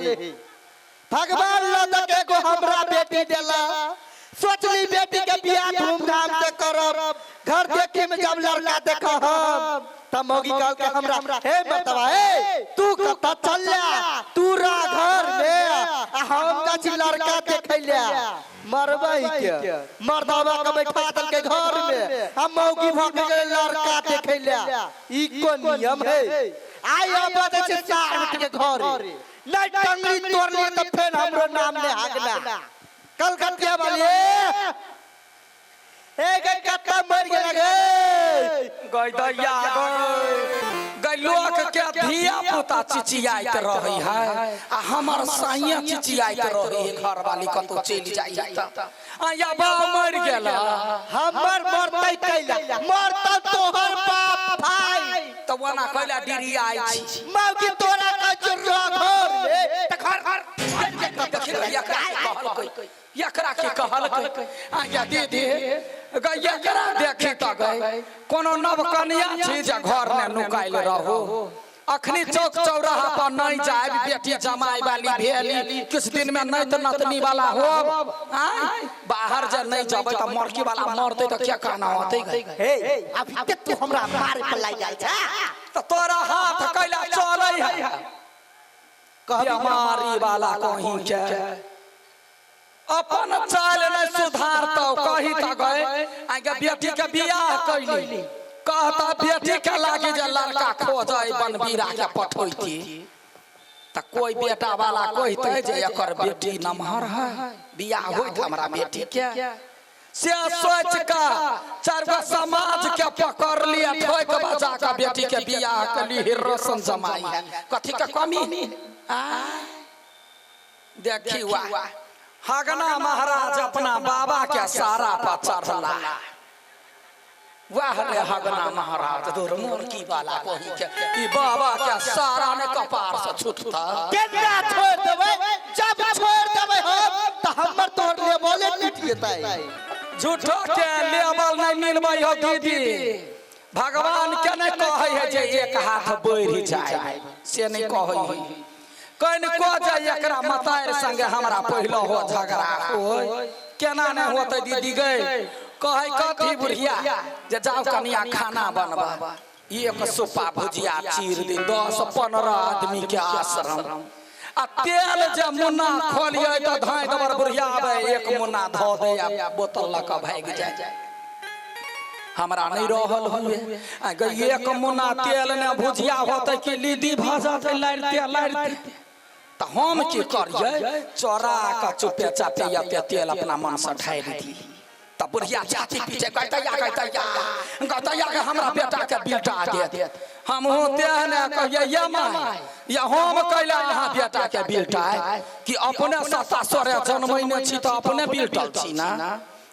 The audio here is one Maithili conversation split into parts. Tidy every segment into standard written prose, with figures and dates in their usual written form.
लेही। भगवान लऽ के एगो हमरा बेटी देला, सोचली बेटी के बियाह धूमधाम से करब। घर देखे में जब लड़का देख हम तब मौगी कहल के हमरा, हे मतवा हे तू कतऽ चलला, तू रह घर में आ हम जा छी लड़का देखै ले। मरबै के मर्दवा के बैठा देलकै घर में आ मौगी भऽ के गेलै लड़का देखै ले। ई कोन नियम है? आइ अब बजै छै सार बेटी के घर नहीं टंगरी तोड़लियै तऽ फेर हमरो नाम ले हागना। कलकतिया वाली ए गे कत्ता मर गेल गे। गई दैया गई गई, लोक के धिया पुता चिचियाइत रहै है आ हमर साइया चिचियाइत रहै है, घर वाली कतौ चलि जाइ है त आया बा मर गेल। हमर मरतै कैला, मरतौ तोहर बाप भाई। त ओना कैला डिरियाइ छी? मौगी तोरा कहै छियौ रह घर में त घर देखी एकरा के कहलकै, एकरा के कहलकै आज्ञा दीदी गई, एकरा देखी त गई कोनो नव कन्या छी जे घर ने नुकायल रहो। अखनी चौक चौराहा पर नहीं जाए, बेटी जमाई वाली भेली, किछु दिन में नहीं तऽ नतनी वाला होब। आय बाहर जे नहीं जबै तऽ मरकी वाला मरतै तऽ क्या कहना होतै गई? हे अभी तक तू हमरा मारे पर लागि जाइ छै। तऽ तोरा हाथ कैला चलै है? बीमारी वाला कहीं के अपन चाल नहीं सुधारतौ। कही तऽ गए आगे बेटी के बियाह कैली, कहता बेटी के लागी जे लड़का खोजै बनबीरा के पठैती तऽ कोई बेटा वाला कहते जे एकर बेटी नमहर है, बियाह होइत हमरा बेटी के। से सोच के चारि गो समाज के पकड़ लिया, ठोक बजा के बेटी के बियाह कली, हिरोसन जमाई है, कथी के कमी? आ देखी वाह हगना महाराज अपना बाबा के सारा पर चढ़ला। वाह रे हगना महाराज दुर्मुर्की वाला कही के ई बाबा के सारा ने कपार से छूटता। केना छोड़ देबै? जब छोड़ देबै हम तऽ हमर तोहर लेवले टूटि जेतै। झूठो के लेवल नहीं मिलबै हो दीदी। भगवान के नहीं कहै है जे एक हाथ बढ़ि जाए, से नहीं कहै है। कनिको जे एकरा मतारि संगे हमरा पहिलो हो झगड़ा होय, केना नहीं होतै दीदी गई? कहै कथी बुढ़िया जे जाओ कनिया खाना बनबा, एक सुपा भुजिया चीर दी 10-15 आदमी के आश्रम आ तेल जे मुन्ना खोलिए तऽ धाइ दबर बुढ़िया आबै, एक मुन्ना धऽ दे आ बोतल लऽ कऽ भागि जाय। हमरा नहीं रहल हुए आ गई एक मुन्ना तेल ने भुजिया होतै कि लीदी भऽ जेतै लारिते लारिते। तऽ हम की करियै? चोरा कऽ चुपे चापे एते तेल अपना मन से ढारि दी। तऽ बुढ़िया छाती पीटे, गैतैया गैतैया गैतैया के हमरा बेटा के बिलटा देत। हमहूँ तेहने कहियै, ये माय या हम कैला अहाँ बेटा के बिलटाय कि अपने सत्ता सोरे जनमैने छी तऽ अपने बिलटल छी ना।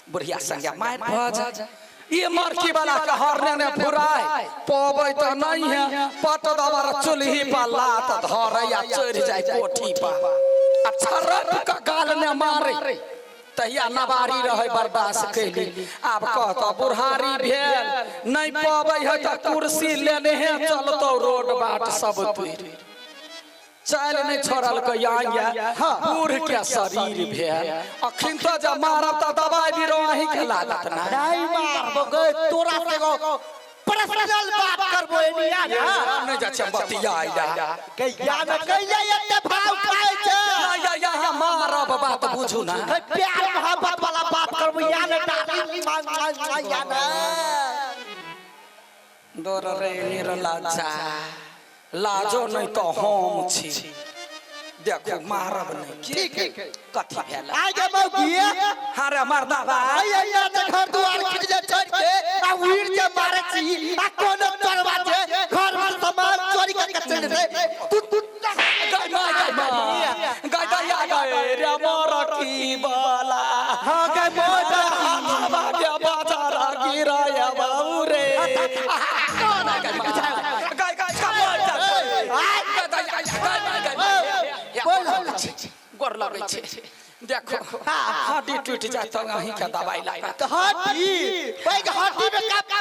बुढ़िया संगे मारि भऽ जाय। ई मरकी वाला के हरने ने फुराय पबै तऽ नहीं है, पट दबर चूल्ही पर लात धरे या चढ़ि जाय कोठी पर आ छरप के गाल ने मारे। तहिया नवारी रहै, बर्दाश्त कैली। आब कहतौ बुढ़ारी भेल नहीं पबै है तऽ कुर्सी लेने चलतौ रोड बाट सब तोड़ि। चालि नहीं छोड़लकै या बूढ़ के शरीर भेल। अखन तो जब मारब तऽ दवाई बीरो अहीं के लागत ना। नहीं मारबो गए तोरा से एगो पर्सनल बात करबो एनिया ना। हम नहीं जाइ छियै बतियाइ ला। गैया न गैया एते भाव खाइ छै। नहीं या यहाँ मारब बात बुझू ना। है प्यार मोहब्बत वाला बात करबो या न डार्लिंग मांग मांग मांग या न। दर रे निर्लज्जा, लाजो नहीं तो हम छी। देखू मारब नहीं। ठीक है। कथी भेल? आगे मौगी। हाँ रे मर्दा भाई। आई आई जे घर दुआर खिंच जे छोड़ के आ उड़ जे मारे छी आ कोनो चोरवा छे घर में सामान चोरी करके चल जेतै। तू तू गई माय गई माय गई दैया गई रे मरकी वाला। हाँ गई मोटा हाथवा के बाजार गिराया बाबू रे। गई गई गई बोल। गोर लगै छै, देखो हड्डी टूटि जाय तऽ अहीं के दवाई लागत। तऽ हड्डी पैघ हड्डी में का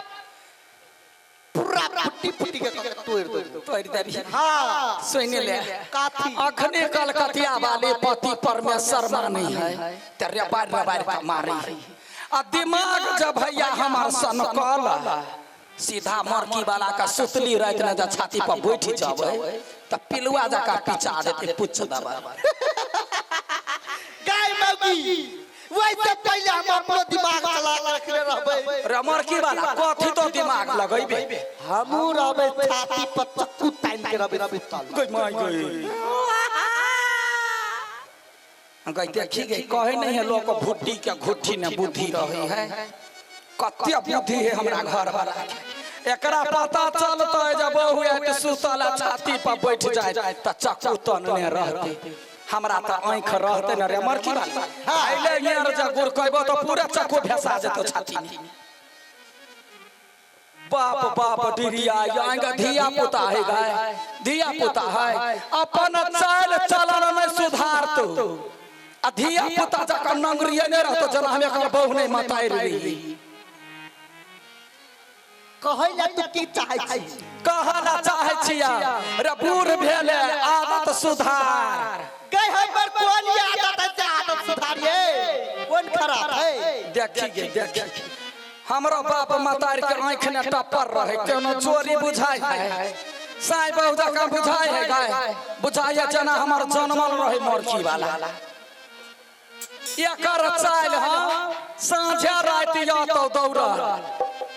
पूरा फुटी फुटी के तोड़ दो। तोड़ देबही। हाँ। सुनि ले। काथी? अखने कलकतिया वाले पति परमेश्वर मानी है ते रेबार रेबार का मारी है। आ दिमाग जब भैया हमार सनकल सीधा मरकी वाला का सुतली रात में जब छाती पर बैठ जावे त पिलुआ जका पिचा देते पुछ दबा। गाय मौगी वैसे पहले हम अपनो दिमाग चला के रखले रहबै। रे मरकी वाला कथी तो दिमाग लगैबे? हमू रहबै छाती पर चक्कू तान के रहबै सुतल। गई माय गई गई देखी गई कहे नहीं है लोग भुट्टी के घुट्टी ने बुद्धि रही है। कते बुद्धि है हमरा घर वाला के। एकरा पता चलते जब बहु आते सुतल छाती पर बैठ जाए त चक्कू तनने रहते। हमरा त आँख रहते न रे मरकी वाला। अइले यार जब गुर कहबो त पूरा चक्कू भेसा जेतो छाती में। बाप बाप डिरिया आएगा धिया पुता है गाय धिया पुता है अपन चाल चलन में सुधार तो आ धिया पुता जका नंगरिये नहीं रहतो जना हम एकर बहु नहीं मताई रही। कहै ला तू की चाहै छी? कहला चाहै छिया रे बूढ़ भेले आदत सुधार। गई हमर कोन आदत है से आदत सुधारिए कोन खराब है? देखी गे देखी हमरो बाप मतार के आँख ने टप्पर रहे कोनो चोरी बुझाई है साई बहु जका बुझाई है गाय बुझाई है जना हमर जनमल रहे मरकी वाला। एकर चाल हाँ साँझे राति या तो दौड़ल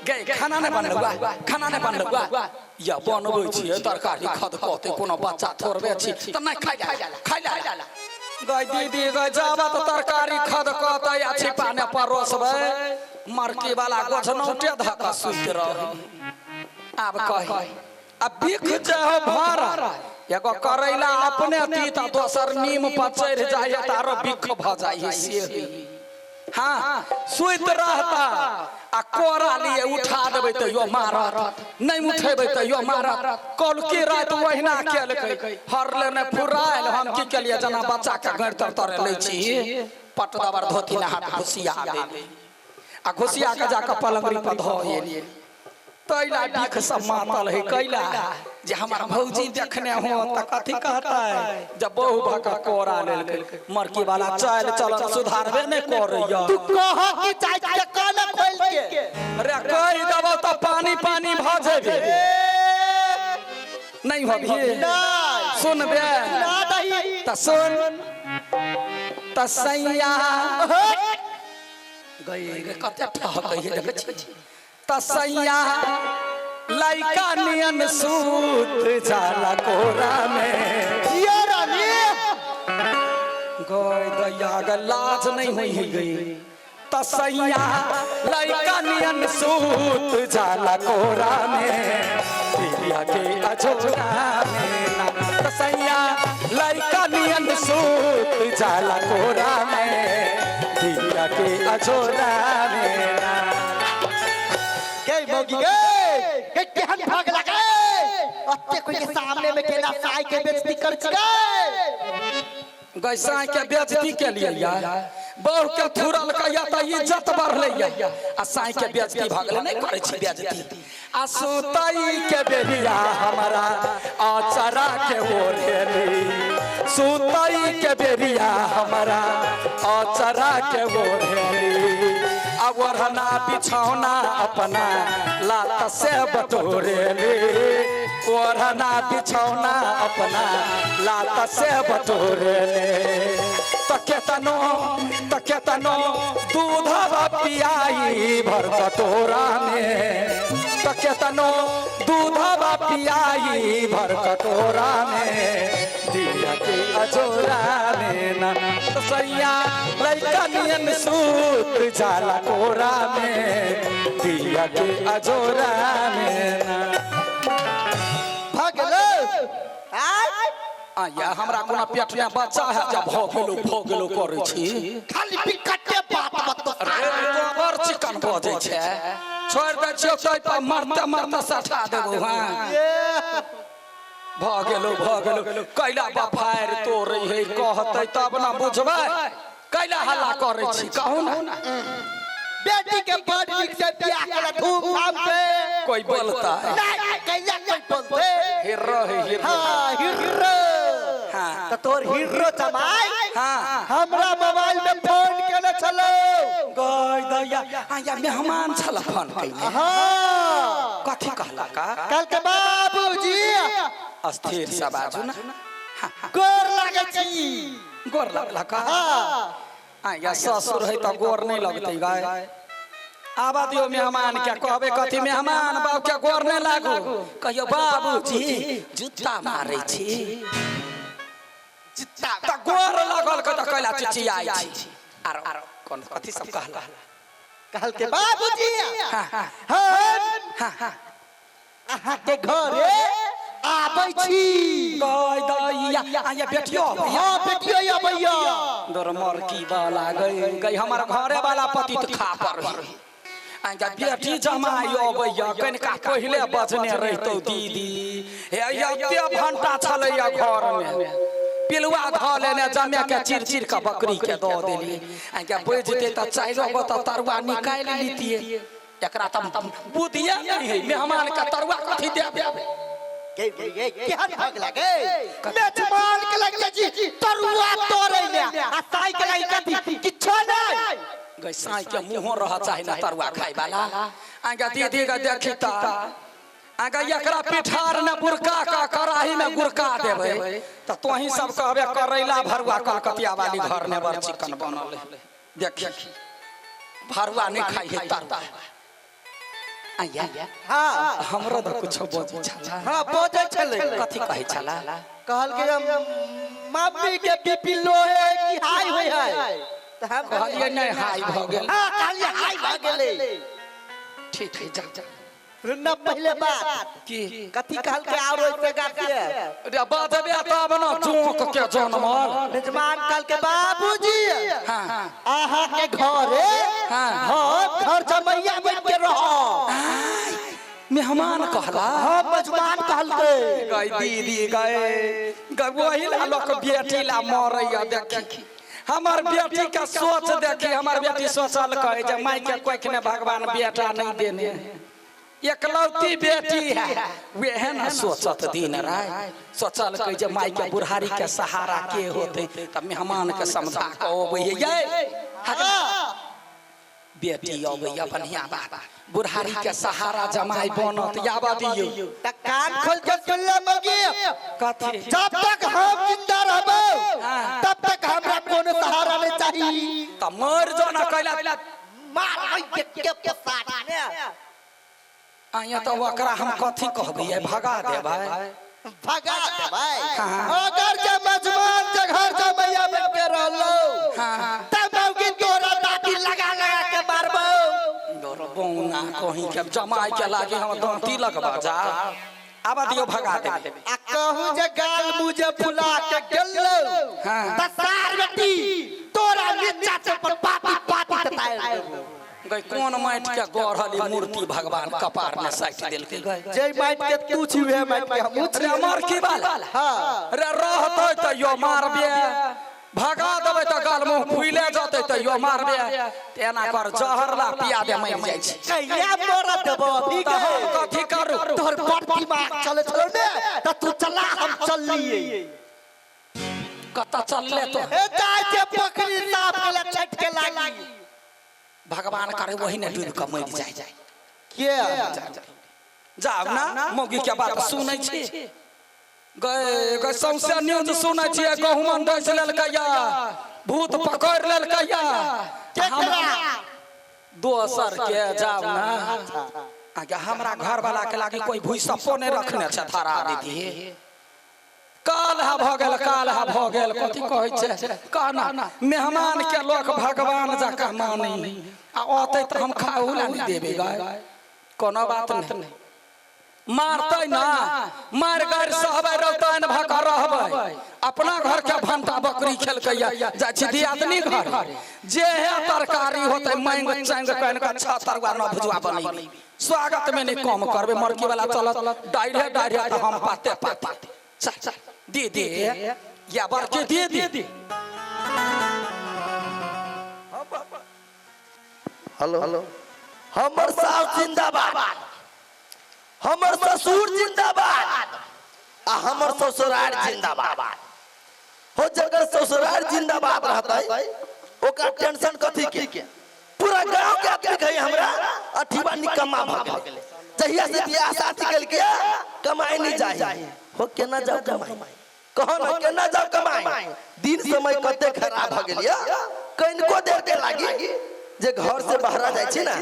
गई खाना नहीं बनलुआ खाना नहीं बनलुआ या बनबै छियै तरकारी खद कहते कोनो बच्चा थोड़बे छी त नहीं खाइ ला खाइ ला। गई दीदी गई जाबत तरकारी खद कहते या छिपा ने परोसबै मरकी वाला गोछनौटे धक सुति रही। आब कही आ बिख जाहो भर एगो करैला अपने तीत आ दोसर नीम पर चढ़ि जाइए त आरो बिख भ जाइ से। हाँ सुति रहता आ कोरा लिए उठा देबै तैयो मारत नहीं उठेबै तैयो मारत। कलकी राति ओहिना केलकै हरले नहि फुरायल। हम की केलियै जना बच्चा के गैर तर तर लै छी पट दबर धोती ने हाथ घुसिया देली आ घुसिया के जाके पलंगड़ी पर धऽ एलियै। तैला बिख सब मातल है कैला जे हमार भौजी देखने हो त कथी कहता है जब बहु भका कोरा लेलकै मरकी वाला चाल चलन सुधारबे नहीं करैया। तू कह की चाहै छी कान खोल के? रे कहि देबौ त पानी पानी भ जेबे। नहीं होबी सुनबे त सुन त सैया गई रे कते ठहकै है देखै छी त सैया लइका नियन सूत जाला कोरा में। ये रानी गई दैया ग लाज नहीं हुई गई त सैया लइका नियन सूत जाला कोरा में दिया के अझोरा में ना। त सैया लइका नियन सूत जाला कोरा में दिया के अझोरा में ना। गई मौगी गई गई केहन भाग लगे अत्ते कोई के सामने में केना साई के बेइज्जती कर गए। गई साई के बेइज्जती के लिए या बहु के थुरल का या त इज्जत बढ़ले या आ साई के बेइज्जती भगले नहीं करे छी बेइज्जती। आ सुतई के बेरिया हमरा आचरा के ओढ़ेली सुतई के बेरिया हमरा आचरा के ओढ़ेली आ ओढ़ना बिछौना अपना लात से बटोरेली ओढ़ना बिछौना अपना लात से बटोरेली। त केतनो दूध पियाई भर कटोरा में त केतनो दूध पियाई भर कटोरा में दिया के अजोरा में ना। त सैया लइका नियन सूत जाला कोरा में दिया के अजोरा में ना। भगलो आया हमरा कोनो पेट में बच्चा है जब भ गेलो करै छी खाली बिकटे बात बतो बड़ चिकन बजै छै छोड़ दै छियौ तै पर मरते मरते सठा देबौ। हाँ भ गेलो कैला बफारि तोड़ै है कहतै तब न बुझबै कैला हल्ला करै छी कहू ना। बेटी के बड़ नीक से बियाह केला धूमधाम से। कोई बोलता है? नहीं, कैला कोई बोलते? हीरो है हीरो। हाँ हीरो। हाँ। तो तोर हीरो जमाई हाँ। हमरा मोबाइल में फोन केने छलो। गई दैया आया मेहमान छल फोन कइले। हाँ। कथी कहला का? कल के बाबूजी अस्थिर से बाजू ना। गोर लागे छी। गोर लगला का? हाँ। आया ससुर है तो गोर नहीं लगते गाय। आबा दियो मेहमान के कहबे कथी मेहमान बाबू के गोर नहीं लागू। कहियो बाबूजी जूता मारे छी। त गोर लगल के त कैला चिचियाई छी। आरो कोन कथी सब कहला? कहल के बाबूजी हाँ हाँ हम हाँ हाँ अहाँ के घरे आबै छी। गई दैया आया बेटियो हाँ बेटियो अबैया। दर मरकी वाला गई गई हमार घरे वाला पति त खा पर आया बेटी जमाई अबैया कनिका पहिले बजने रहितौ दीदी। हे एते भंटा छलैया घर में पिलुआ धऽ लेने जमे के चिर चिर के बकरी के दऽ देली। आया बजते त चारि गो त तरुआ निकालि लीतिए। एकरा त बुद्धिए नहीं है मेहमान के तरुआ कथी देबै? गे गे गे केहन भग लगे मेजबान के लगे जी तरुआ तोड़ै ले आ साई के लगे कथी किछो नहीं। गई साई के मुँहो रह चाहे ना तरुआ खाए वाला। आगा दीदी के देखी त आगा एकरा पिठार ने बुरका का कड़ाही में गुरका देबै त तोही सब कहबे करैला भरुआ कलकतिया वाली घर में बड़ चिकन बनल है। देखी भरुआ नहीं खाई है तरुआ। आया हाँ हमरो त कुछो बजै छला। हाँ बजै छलै। कथी कहै छला? कहल के हम मम्मी के बीपी लो है कि हाई होय है त हम कहलियै नहीं हाई भ गेल। हाँ कहलियै हाई भ गेलै। ठीक है जा जा। सुनना पहले बात की कथी कहल के और ओइसे गाते रे बजबे तब न चौक के जनमल। मेजबान कहल के बाबूजी हाँ हाँ अहाँ के घरे हाँ। हम घर जमैया बन के रहो। मेहमान कहला। हाँ मेजबान कहल के गई दीदी गए गई वही ला लोक बेटी ला मरैया। देखी हमार बेटी का सोच देखी हमार बेटी सोचल कहे जे माई के कोख ने भगवान बेटा नहीं देने एकलौती बेटी है वह न सोचत दिन रात सोचल कहे जे माई के बुढ़ारी के सहारा के होते तब मेहमान के समझा के अबै है बेटी अबै बढ़िया बात बुढ़ारी के सहारा जमाई बनत याबा दियो। त कान खोल के सुन ले मगी कथी? जब तक हम जिंदा रहबो तब तक हमरा कोनो सहारा नहीं चाहिए। त मर जो न कैला मार ओइ के के साथ ने। आया त ओकरा हम कथी कहबै? भगा देबै। भगा देबै। हाँ। अगर जे मेजबान जे घर जमैया बन के रहलो हाँ। तब मौगी तोरा दाँती लगा लगा के मारबो। बौना कहीं के जमाई के लागे हम दाँती लगबा जा आबा दियो भगा देबै। आ कहूँ जे गाल मुझे फुला के गेलो हाँ। त सार बेटी तोरा नीचा से पर पाती पाती ततायल देबो। गई कोन माटि के गढ़ल मूर्ति भगवान कपार में साटि देलकै गई। जे माटि के तू छी उहे माटि के हमहूँ छी। रे मरकी वाला। हाँ। रे रहतै तैयो मारबे भगा देबै त गाल मुँह फुइले जतै तैयो मारबे। एना कर जहर ला पिया दे मरि जाइ छै। कहिया मरत देबो अभी त हम कथी करू? तोहर बड़ दिमाग चले छलो ने त तू चला हम चललिए। कतऽ चलले तो? ए जाइ छै पोखरी साफ केला छठि के लागी। भगवान करे वही ने डूबि कऽ मरि जाइ। के? जाउ ना मौगी के बात सुनै छी। गए गए सौंसे न्यूज सुनै छियै गहुमन डसि लेलकैया भूत पकड़ि लेलकैया। केकरा? दोसर के जाउ ना। आगे हमरा घर वाला के लागी कोई भूइ सपो नहीं रखने छै धरा दीदी। काल हा भ गेल काल हा भ गेल कथी कहै छै कहना मेहमान के लोक भगवान जकाँ मानै आ औतै त हम खाहू ला नहीं देबै गाय। कोनो बात नहीं मारतै ना मार गारि सहबै रौतैन भऽ कऽ रहबै। अपना घर के भंटा बकरी खेलकैया जाइ छी दियादनी घर जे है तरकारी होतै मांगि चांगि कनि कऽ 6 तरुआ 9 भुजुआ बनेबै। स्वागत में नहीं कम करबै मरकी वाला चलत डाढ़े डाढ़े तऽ हम पाते पाते। चल चल दीदी या बड़की दीदी। हेलो हेलो हमर सास जिंदाबाद। हमर ससुर जिंदाबाद आ हमर ससुरार जिंदाबाद। हो जकर ससुरार जिंदाबाद रहतै ओकर टेंशन कथी के? पूरा गांव के आदमी कहे हमरा अठीबा निकम्मा भ गेलै, जहिया से बियाह शादी केलकै कमाई नहीं जाई। हो केना जाओ कमाई, कहो ना केना जाओ कमाई? दिन समय कते खराब भ गेलिया, कनिको देर के लागी जे घर से बाहर जाय छी ना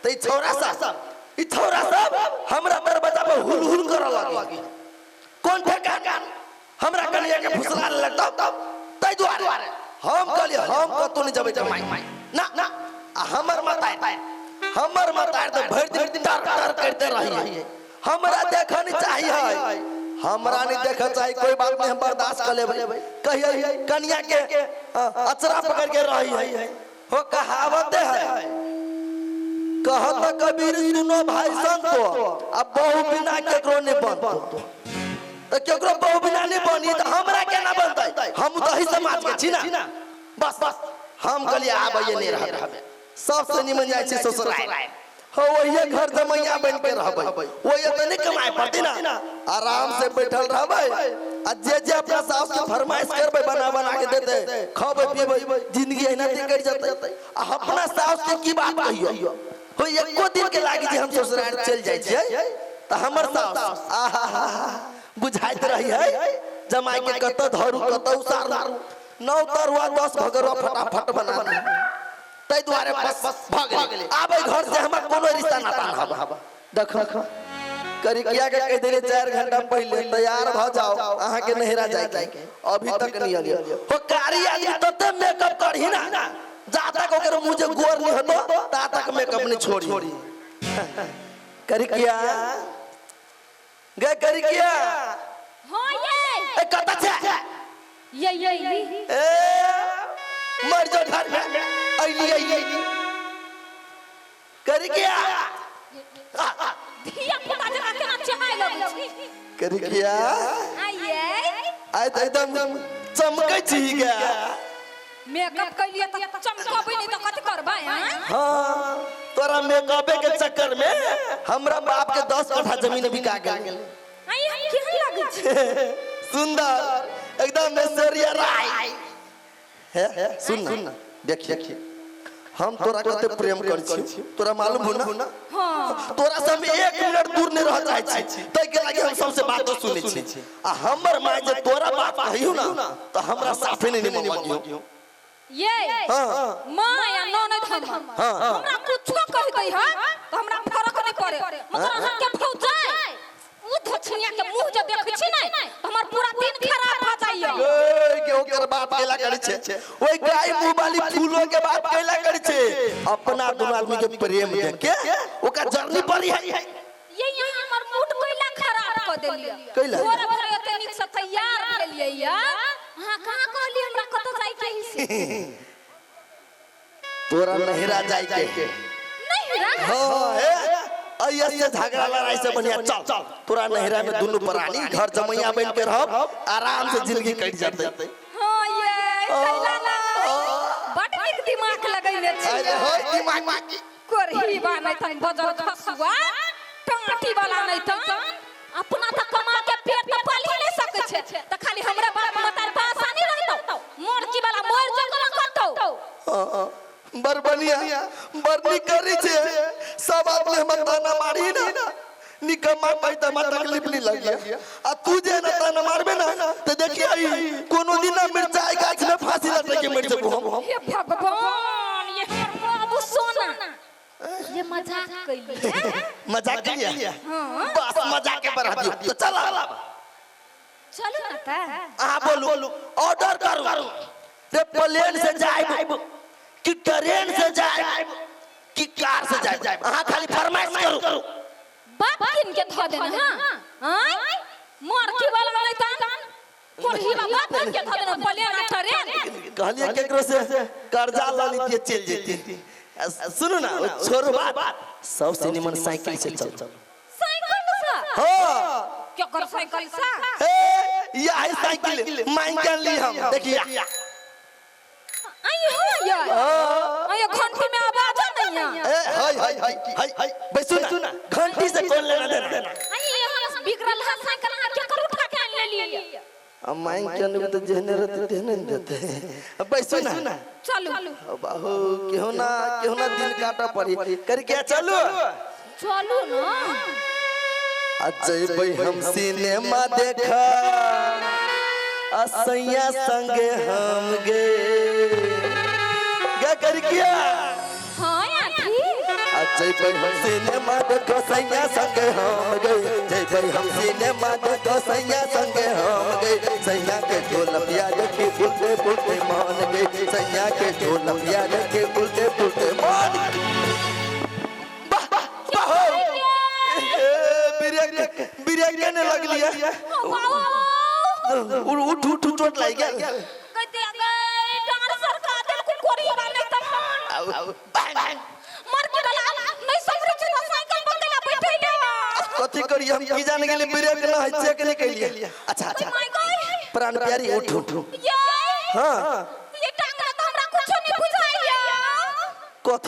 त ई छौरा सब, ई छौरा सब हमरा दरवाजा पर हुल हुल करऽ लागी। कोन ठेकान हमरा कनिया के फुसला लेलक तब, ताहि दुआरे हम कहलियै हम कतौ नहीं जेबै कमाई ना ना। आ हमर माता, हमर माता तऽ भरि दिन टर टर करते रही, हमरा देखऽ नहीं चाहिए है, हमरा नहीं देखऽ चाहिए, कोई बात नहीं हम बर्दाश्त कर लेबै। कहिए कनिया के अचरा पकड़ के रही है। हो कहावत है, कहत कबीर सुनो भाई संतो, अब बहु बिना केकरो नहीं बनतो। तो केकरो बहु बिना नहीं बनी तो हमरा केना बनतै? हम तो ही समाज के छी ना। बस बस हम कहलिए आबैये नहीं रहबै, सबसे निमन जाइ छी ससुराल। हो वही घर जमैया बन के रहबै, वही तो नहीं कमाए पड़ती ना, आराम से बैठल रहबै आ जे जे अपना सास के फरमाइश करबै बना बना के देते, खबै पीबै, जिंदगी एहिना निकलि जेतै। आ अपना सास के की बात कहियो, हो एको दिन के लागी जे हम ससुराल चलि जाइ छियै तऽ हमर सास आहा बुझाइत रही है जमाई के कतऽ धरू कतऽ उसारू, 9 तरुआ 10 भगरुआ फटाफट बना दे। ताहि दुआरे बस भऽ गेलै, आबै घर से हमर कोनो रिश्ता नाता ना हबा। देख करिकिया के कहि देलियै 4 घंटा पहिले तैयार भऽ जाओ, अहाँ के नहिरा जाय के, अभी तक नहीं अलियो। हो कारी आदमी तते मेकअप करही ना, जा तक ओकर मुँह जे गोर नहीं होतो ता तक मेकअप नहीं छोड़ी। करिकिया गे करिकिया, हाँ ये ए कत छै? ये ये ए मर जो घर में अइली अइली करिकिया, धिया पुता जरा केना चहाय लगै छी। करिकिया आइए आइ तऽ एकदम चमकै छी गे। मेकअप कैलिए तऽ चमकबै नहीं तऽ कथि करबै? हाँ तोरा मेकअपे के चक्कर में हमरा बाप के 10 कट्ठा जमीन बिका गेल। आई हम केहन लगै छी? सुंदर एकदम ऐश्वर्या राय। हे सुन ना, देखिए हम तोरा कते प्रेम करै छी, तोरा मालूम हो ना? हाँ तोरा से हम 1 मिनट दूर नहीं रह चाहे छी, ताहि के लागी हम सबसे बात सुनै छी। आ हमर माय जे तोरा बात कहियो ना तो हमरा साफे नहीं निमन लगियो। ये हाँ माँ या ननद हमर हाँ हमरा कुछो कह दै है तो हमरा फरक नहीं पड़े, मगर अहाँ के भौजाई उ धछनिया के मुंह जे देखै छी ने तो हमर पूरा दिन खराब भ जाइए। ओए के ओकर बात कैला करै छै, ओई गाय मुंह वाली फूलो के बात कैला करै छै। अपना दुनू आदमी के प्रेम देख के ओकर जर्नी पड़ी है। ये यहाँ हमर मूड कैला खराब क देलिए? कैला? भोरे भोरे एते नीक से तैयार भेलिए या अहाँ कहाँ कहलिए हमरा कतऽ जाय के है से? तोरा नहिरा जाय के। नहिरा? हाँ हे अइया से झगड़ा लड़ाई से बढ़िया चल चल तोरा नहिरा में दुनू प्राणी घर जमैया बन के रहब, आराम से जिंदगी कटि जतै। हाँ ये कैला ना बड नीक दिमाग लगैने छी। अरे होय दिमाग कोरही बा नहीं तन बजर खसुआ टाटी वाला नहीं तन अपना त कमा के पेट त पाली नहीं सकै छै त खाली हमरा बाप मतार पास आनी रहतौ, मोरकी वाला मोर जगह न करतौ। बड़ बढ़िया बड़ नीक करी छै, सब आदमी हमर ताना मारी ना निकम्मा कहि त हमरा तकलीफ नहीं लगिया। आ तू जे ना ताना मारबे ना त देखिए कोनो दिन ना मिरचाई गाछ में फांसी लटक के मर जेबो हम। हे भगवान ये हमर बाबू सोना ये मजाक कैलिए। मजाक कैलिए? हाँ बस मजाक के बढ़ा दियो तो चल चलू ना ता। अहाँ बोलू ऑर्डर करू ते प्लेन से जाइब कि ट्रेन से जाइब कि कार से जाइब, अहाँ खाली फरमाइश करू। बाप किन के धो देना। हाँ आय मोरकी वाला नहीं तान कोरही बा बाप किन के धो देना प्लेन आ ट्रेन। कहलिए केकरो से कर्जा ल लीतिए चल जैती। सुनू ना छोड़ू बात, सबसे निमन साइकिल से चल। साइकिल से? हाँ क्या कर साइकिल से? ए यह साइकिल मांग के ली हम देखिए। आई हो यार, हाँ आई घंटी में आवाज नहीं है। ए हाय हाय हाय हाय हाय, बैसू ना, घंटी से कौन लेना देना? आई ये बिगड़ल है साइकिल, अहाँ केकर उठा के आनि लेलियै? अब मांग के अनबे तो जेहने रहते तेहने न देते। अब बैसू ना। चलू। अब बाहू केहू ना केहू ना दिन काटा पड़ी करके चलू। चलू ना। जैबै हम सिनेमा देखा असैया संगे हम गे गे करकिया। हाँ आंटी। जैबै हम सिनेमा देखो सैया संगे हम गे, जैबै हम सिनेमा देखो सैया संगे हम गे, सैया के ढोलकिया देखी फूलते फूलते मान गे, सैया के ढोलकिया देखी फूलते फूलते मान गे। वाह वाह हो। ए, ब्रेक ब्रेक केने लगलिया? उठ उठ चोट लागि गेल। कहते गए डांड सरका देल कुकोरी वाला नहीं तहन। आउ, बैंग। मर के वाला नहीं समझै छै त साइकिल बंगला बैठै ले। कथी करी हम की जान गेली ब्रेक न है, चेक नहीं कैलिए। अच्छा अच्छा। My God. प्राण प्यारी, उठ उठ। ये। हाँ।